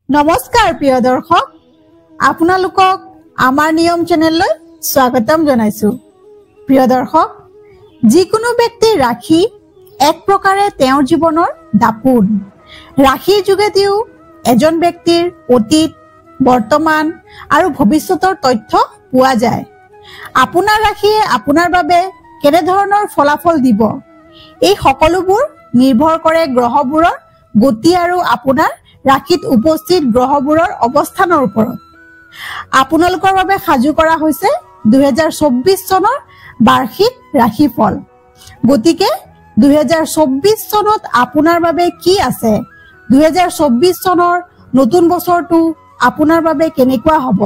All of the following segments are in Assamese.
নমস্কাৰ প্ৰিয় দৰ্শক, আপোনালোকক আমাৰ নিয়ম চেনেললৈ স্বাগতম জনাইছো। প্ৰিয় দৰ্শক, যিকোনো ব্যক্তিৰ ৰাশি এক প্ৰকাৰে তেওঁৰ জীৱনৰ দাপোন। ৰাশিৰ যোগেদিও এজন ব্যক্তিৰ অতীত, বৰ্তমান আৰু ভৱিষ্যতৰ তথ্য পোৱা যায়। আপোনাৰ ৰাশিয়ে আপোনাৰ বাবে কেনেধৰণৰ ফলাফল দিব, এই সকলোবোৰ নিৰ্ভৰ কৰে গ্ৰহবোৰৰ গতি আৰু আপোনাৰ ৰাশিত উপস্থিত গ্ৰহবোৰৰ অৱস্থানৰ ওপৰত। আপোনালোকৰ বাবে সাজু কৰা হৈছে 2024 চনৰ বাৰ্ষিক ৰাশিফল। গতিকে 2024 চনত আপোনাৰ বাবে কি আছে, 2024 চনৰ নতুন বছৰটো আপোনাৰ বাবে কেনেকুৱা হ'ব,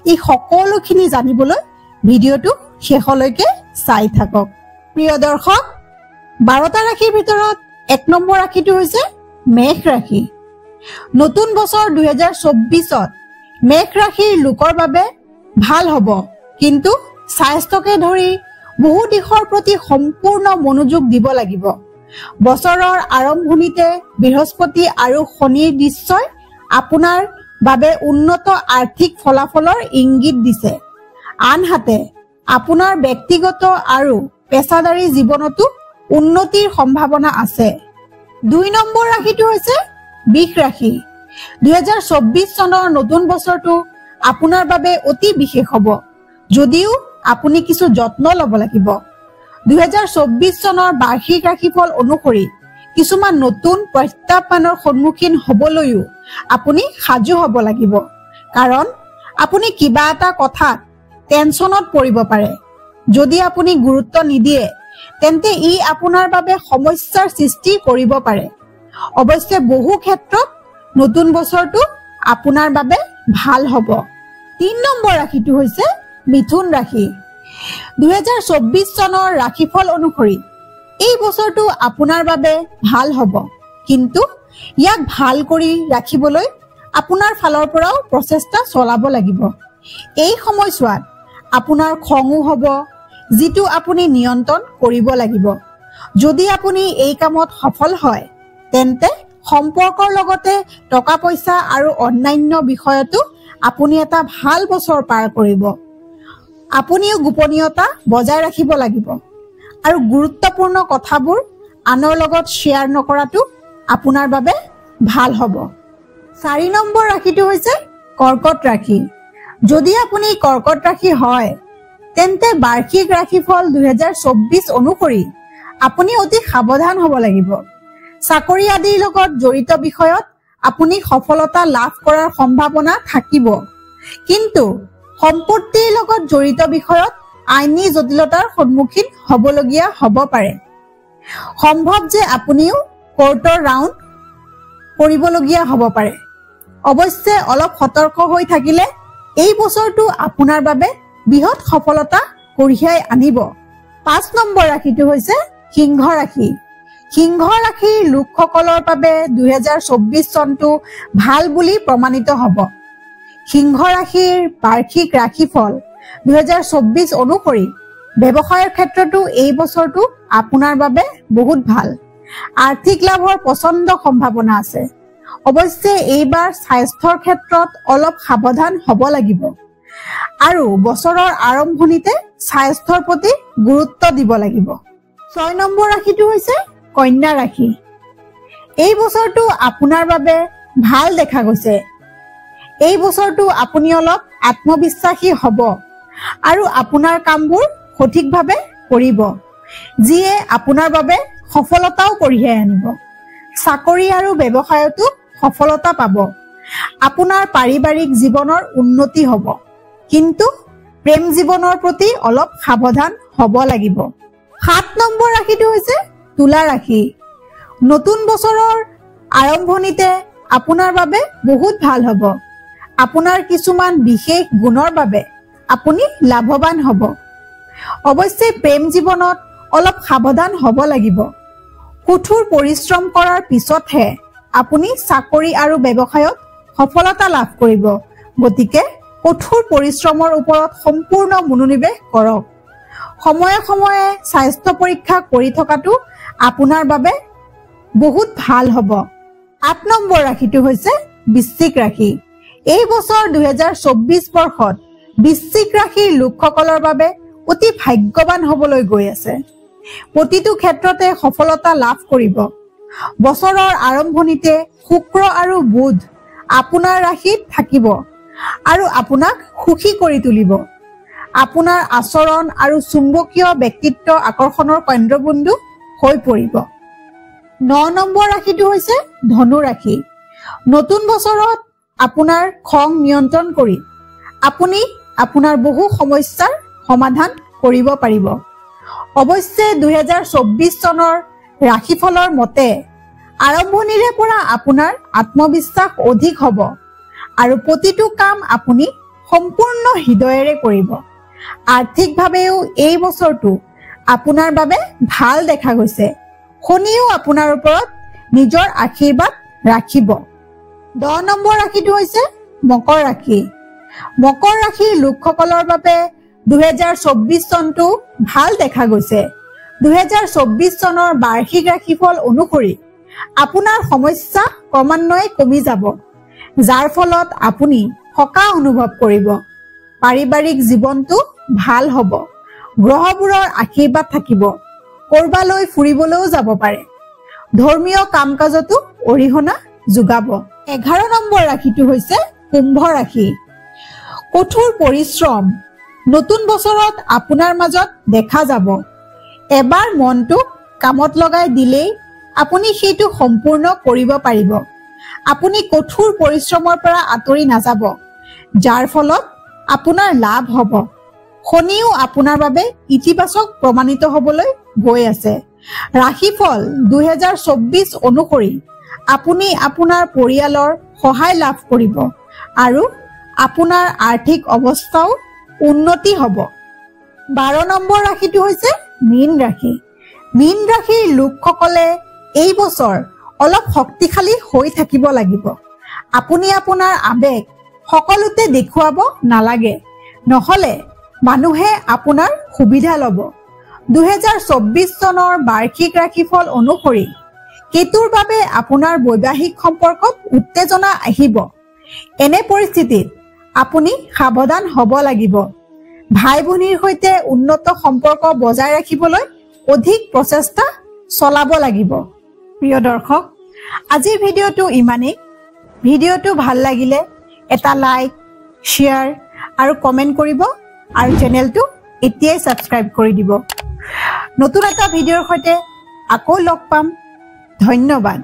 এই সকলোখিনি জানিবলৈ ভিডিঅ'টো শেষলৈকে চাই থাকক। প্ৰিয় দৰ্শক, 12টা ৰাশিৰ ভিতৰত 1 নম্বৰ ৰাশিটো হৈছে মেষ ৰাশি। নতুন বছৰ 2024ত মেষ ৰাশিৰ লোকৰ বাবে ভাল হ'ব, কিন্তু স্বাস্থ্যকে ধৰি বহু দিশৰ প্ৰতি সম্পূৰ্ণ মনোযোগ দিব লাগিব। বছৰৰ আৰম্ভণিতে বৃহস্পতি আৰু শনিৰ দৃশ্যই আপোনাৰ বাবে উন্নত আৰ্থিক ফলাফলৰ ইংগিত দিছে। আনহাতে আপোনাৰ ব্যক্তিগত আৰু পেছাদাৰী জীৱনতো উন্নতিৰ সম্ভাৱনা আছে। 2 নম্বৰ ৰাশিটো হৈছে বৃষ ৰাশি। 2024 চনৰ নতুন বছৰটো আপোনাৰ বাবে অতি বিশেষ হ'ব, যদিও আপুনি কিছু যত্ন ল'ব লাগিব। 2024 চনৰ বাৰ্ষিক ৰাশিফল অনুসৰি কিছুমান নতুন প্ৰত্যাহ্বানৰ সন্মুখীন হ'বলৈও আপুনি সাজু হ'ব লাগিব, কাৰণ আপুনি কিবা এটা কথাত টেনচনত পৰিব পাৰে। যদি আপুনি গুৰুত্ব নিদিয়ে তেন্তে ই আপোনাৰ বাবে সমস্যাৰ সৃষ্টি কৰিব পাৰে। অৱশ্যে বহু ক্ষেত্ৰত নতুন বছৰটো আপোনাৰ বাবে ভাল হ'ব। 3 নম্বৰ ৰাশিটো হৈছে মিথুন ৰাশি। 2024 চনৰ ৰাশিফল অনুসৰি এই বছৰটো আপোনাৰ বাবে ভাল হ'ব, কিন্তু ইয়াক ভাল কৰি ৰাখিবলৈ আপোনাৰ ফালৰ পৰাও প্ৰচেষ্টা চলাব লাগিব। এই সময়ছোৱাত আপোনাৰ খঙো হ'ব, যিটো আপুনি নিয়ন্ত্ৰণ কৰিব লাগিব। যদি আপুনি এই কামত সফল হয় তেন্তে সম্পৰ্কৰ লগতে টকা পইচা আৰু অন্যান্য বিষয়তো আপুনি এটা ভাল বছৰ পাৰ কৰিব। আপুনিও গোপনীয়তা বজাই ৰাখিব লাগিব আৰু গুৰুত্বপূৰ্ণ কথাবোৰ আনৰ লগত শ্বেয়াৰ নকৰাটো আপোনাৰ বাবে ভাল হ'ব। 4 নম্বৰ ৰাশিটো হৈছে কৰ্কট ৰাশি। যদি আপুনি কৰ্কট ৰাশি হয় তেন্তে বাৰ্ষিক ৰাশিফল 2024 অনুসৰি আপুনি অতি সাৱধান হ'ব লাগিব। চাকৰি আদিৰ লগত জড়িত বিষয়ত আপুনি সফলতা লাভ কৰাৰ সম্ভাৱনা থাকিব, কিন্তু সম্পত্তিৰ লগত জড়িত বিষয়ত আইনী জটিলতাৰ সন্মুখীন হ'বলগীয়া হ'ব পাৰে। সম্ভৱ যে আপুনিও কোৰ্টৰ ৰাউণ্ড কৰিবলগীয়া হ'ব পাৰে। অৱশ্যে অলপ সতৰ্ক হৈ থাকিলে এই বছৰটো আপোনাৰ বাবে বৃহৎ সফলতা কঢ়িয়াই আনিব। 5 নম্বৰ ৰাশিটো হৈছে সিংহ ৰাশি। সিংহ ৰাশিৰ লোকসকলৰ বাবে 2024 চনটো ভাল বুলি প্ৰমাণিত হ'ব। সিংহ ৰাশিৰ বাৰ্ষিক ৰাশিফল 2024 অনুসৰি ব্যৱসায়ৰ ক্ষেত্ৰতো এই বছৰটো আপোনাৰ বাবে বহুত ভাল। আৰ্থিক লাভৰ প্ৰচণ্ড সম্ভাৱনা আছে। অৱশ্যে এইবাৰ স্বাস্থ্যৰ ক্ষেত্ৰত অলপ সাৱধান হ'ব লাগিব আৰু বছৰৰ আৰম্ভণিতে স্বাস্থ্যৰ প্ৰতি গুৰুত্ব দিব লাগিব। 6 নম্বৰ ৰাশিটো হৈছে কন্যা ৰাশি। এই বছৰটো আপোনাৰ বাবে ভাল দেখা গৈছে। এই বছৰটো আপুনি অলপ আত্মবিশ্বাসী হ'ব আৰু আপোনাৰ কামবোৰ সঠিকভাৱে কৰিব, যিয়ে আপোনাৰ বাবে সফলতাও কঢ়িয়াই আনিব। চাকৰি আৰু ব্যৱসায়তো সফলতা পাব। আপোনাৰ পাৰিবাৰিক জীৱনৰ উন্নতি হ'ব, কিন্তু প্ৰেম জীৱনৰ প্ৰতি অলপ সাৱধান হ'ব লাগিব। 7 নম্বৰ ৰাশিটো হৈছে তুলা ৰাশি। নতুন বছৰৰ আৰম্ভণিতে আপোনাৰ বাবে বহুত ভাল হ'ব। আপোনাৰ কিছুমান বিশেষ গুণৰ বাবে আপুনি লাভৱান হ'ব। অৱশ্যে প্ৰেম জীৱনত অলপ সাৱধান হ'ব লাগিব। কঠোৰ পৰিশ্ৰম কৰাৰ পিছতহে আপুনি চাকৰি আৰু ব্যৱসায়ত সফলতা লাভ কৰিব। গতিকে কঠোৰ পৰিশ্ৰমৰ ওপৰত সম্পূৰ্ণ মনোনিৱেশ কৰক। সময়ে সময়ে স্বাস্থ্য পৰীক্ষা কৰি থকাটো আপোনাৰ বাবে বহুত ভাল হ'ব। 8 নম্বৰ ৰাশিটো হৈছে বৃশ্চিক ৰাশি। এই বছৰ 2024 বৰ্ষত বৃশ্চিক ৰাশিৰ লোকসকলৰ বাবে অতি ভাগ্যৱান হ'বলৈ গৈ আছে। প্ৰতিটো ক্ষেত্ৰতে সফলতা লাভ কৰিব। বছৰৰ আৰম্ভণিতে শুক্ৰ আৰু বুধ আপোনাৰ ৰাশিত থাকিব আৰু আপোনাক সুখী কৰি তুলিব। আপোনাৰ আচৰণ আৰু চুম্বকীয় ব্যক্তিত্ব আকৰ্ষণৰ কেন্দ্ৰবিন্দু হৈ পৰিব। 9 নম্বৰ ৰাশিটো হৈছে ধনু ৰাশি। নতুন বছৰত আপোনাৰ খং নিয়ন্ত্ৰণ কৰি আপুনি আপোনাৰ বহু সমস্যাৰ সমাধান কৰিব পাৰিব। অৱশ্যে 2024 চনৰ ৰাশিফলৰ মতে আৰম্ভণিৰে পৰা আপোনাৰ আত্মবিশ্বাস অধিক হ'ব আৰু প্ৰতিটো কাম আপুনি সম্পূৰ্ণ হৃদয়েৰে কৰিব। আৰ্থিকভাৱেও এই বছৰটো আপোনাৰ বাবে ভাল দেখা গৈছে। শনিও আপোনাৰ ওপৰত নিজৰ আশীৰ্বাদ ৰাখিব। 10 নম্বৰ ৰাশিটো হৈছে মকৰ ৰাশি। মকৰ ৰাশিৰ লোকসকলৰ বাবে 2024 চনটো ভাল দেখা গৈছে। 2024 চনৰ বাৰ্ষিক ৰাশিফল অনুসৰি আপোনাৰ সমস্যা ক্ৰমান্বয়ে কমি যাব, যাৰ ফলত আপুনি সকাহ অনুভৱ কৰিব। পাৰিবাৰিক জীৱনটো ভাল হ'ব। গ্ৰহবোৰৰ আশীৰ্বাদ থাকিব। ক'ৰবালৈ ফুৰিবলৈও যাব পাৰে। ধৰ্মীয় কাম কাজতো অৰিহণা যোগাব। 11 নম্বৰ ৰাশিটো হৈছে কুম্ভ ৰাশি। কঠোৰ পৰিশ্ৰম নতুন বছৰত আপোনাৰ মাজত দেখা যাব। এবাৰ মনটোক কামত লগাই দিলেই আপুনি সেইটো সম্পূৰ্ণ কৰিব পাৰিব। আপুনি কঠোৰ পৰিশ্ৰমৰ পৰা আঁতৰি নাযাব, যাৰ ফলত আপোনাৰ লাভ হ'ব। শনিও আপোনাৰ বাবে ইতিবাচক প্ৰমাণিত হ'বলৈ গৈ আছে। ৰাশিফল 2024 অনুসৰি আপুনি আপোনাৰ পৰিয়ালৰ সহায় লাভ কৰিব আৰু আপোনাৰ আৰ্থিক অৱস্থাও উন্নতি হ'ব। 12 নম্বৰ ৰাশিটো হৈছে মীন ৰাশি। মীন ৰাশিৰ লোকসকলে এই বছৰ অলপ শক্তিশালী হৈ থাকিব লাগিব। আপুনি আপোনাৰ আৱেগ সকলোতে দেখুৱাব নালাগে, নহ'লে মানুহে আপোনাৰ সুবিধা ল'ব। 2024 চনৰ বাৰ্ষিক ৰাশিফল অনুসৰি কেতুৰ বাবে আপোনাৰ বৈবাহিক সম্পৰ্কত উত্তেজনা আহিব। এনে পৰিস্থিতিত আপুনি সাৱধান হ'ব লাগিব। ভাই ভনীৰ সৈতে উন্নত সম্পৰ্ক বজাই ৰাখিবলৈ অধিক প্ৰচেষ্টা চলাব লাগিব। প্ৰিয় দৰ্শক, আজিৰ ভিডিঅ'টো ইমানেই। ভিডিঅ'টো ভাল লাগিলে এটা লাইক, শ্বেয়াৰ আৰু কমেণ্ট কৰিব আৰু চেনেলটো এতিয়াই ছাবস্ক্ৰাইব কৰি দিব। নতুন এটা ভিডিঅ'ৰ সৈতে আকৌ লগ পাম। ধন্যবাদ।